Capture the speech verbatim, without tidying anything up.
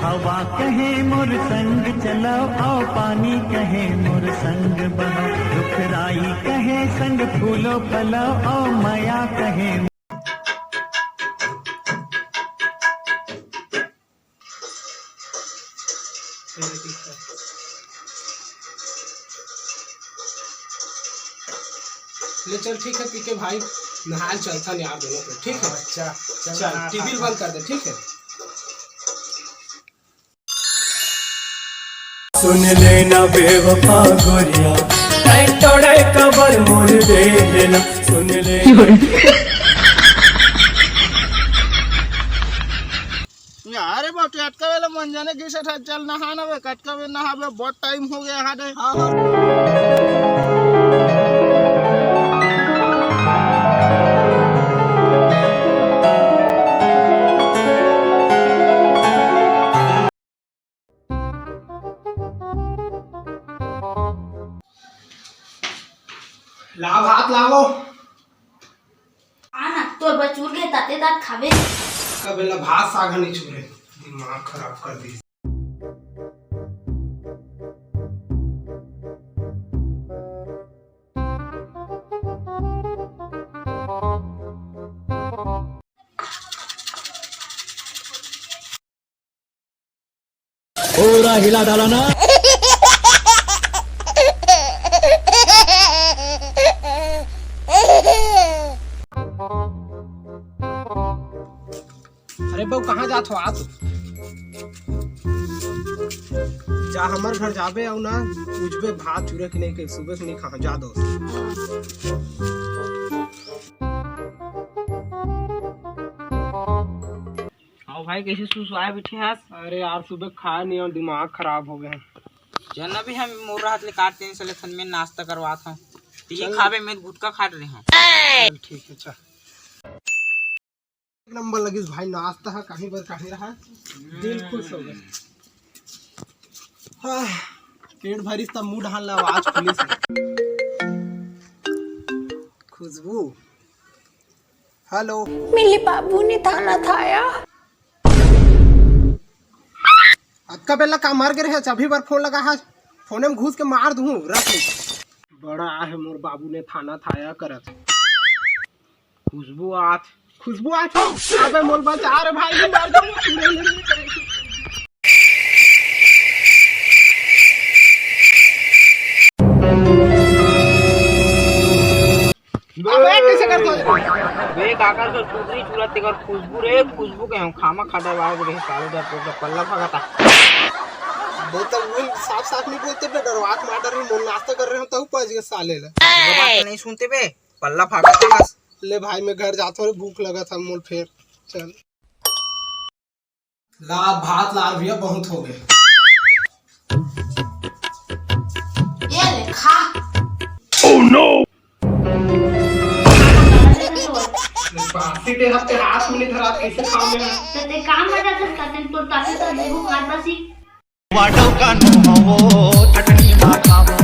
हवा कहे मोर संग चलाओ, आओ पानी कहे मोर संग बहाओ, रुखराई कहे संग फूलो फलाओ, आओ मया कहे। ले चल, ठीक है पीके भाई, नहाए चलथन यार दोनों को, ठीक है? अच्छा, चल, चल, नहा टीवी खा। बंद कर दे, ठीक है? सुन लेना बेवफा गोरिया, तै तोड़े कबर मोर दे देना, सुन ले। अरे बाप रे, अतका बेला मन जाने गिस हे, चल नहा ना बे, कतका बेर नहाबे, बहुत टाइम हो गया है रे। हाँ, हाँ। ला भात लावो। आ ना, तोर बर चूर गे, ताते तात खाबे। कबे ला भात साग नहीं चूरे, दिमाग खराब कर दी। पूरा हिला डाला ना। अरे बहू, कहाँ जात हो? आ तो जा, हमर घर जाबे अउ ना पूछबे भात चूरे कि नहीं, कि सुबह से नहीं खाए, जा दो। आओ भाई, कैसे सुसुआए बैठे हस? अरे यार, सुबह खाए नहीं और दिमाग खराब हो गया। चल ना भी, हम मोर हाथ ले काट तीन सले थन में नाश्ता करवात हूँ। ती चल। खाबे, मैं गुटखा खाट रहे हूँ। चल, ठीक है, चल। एक नंबर लगिस भाई, नाश्ता है, कहीं पर कहीं रहा, दिल खुश हो गया। हाँ, पेट भरिस तब मुंह ढाल ला, आवाज खुलिस। खुशबू, हेलो। मिली बाबू ने थाना थाया। अतका बेला का मर गे रहे, अभी बर फोन लगा है, फोने में घुस के मार दूँ, रख ले। बड़ा आहे मोर बाबू ने थाना थाया करत। खुशबू आत। खुशबू आत। अबे मोर बचा रे भाई, मर जाऊंगा। अबे, कैसे कर दो? बे, काकर कर टुकड़ी चूरा तेकर खुशबू रे, खुशबू के हम खामा खा डरवाए रे, साले डर तो पल्ला भगाता। बे, तो वो साफ साफ नहीं बोलते बे, डरवा के मार डर रहे, मोर नाश्ता कर रहे हो, तब पहुंच गए साले ले। बात नहीं सुनते बे, पल्ला फाटा तेकर। ले भाई, मैं घर जाता हूँ, भूख लगा था मोर फेर। चल। ला भात ला भैया, बहुत हो गए। ये ले खा। Oh no! बासी दे हफ्ते हाथ में नहीं धरा, कैसे खाऊं मैं? तो ते काम बजा कर करते हैं, तो ताकि तो देखो खात बासी। वाटो कानू हो, चटनी माखा हो।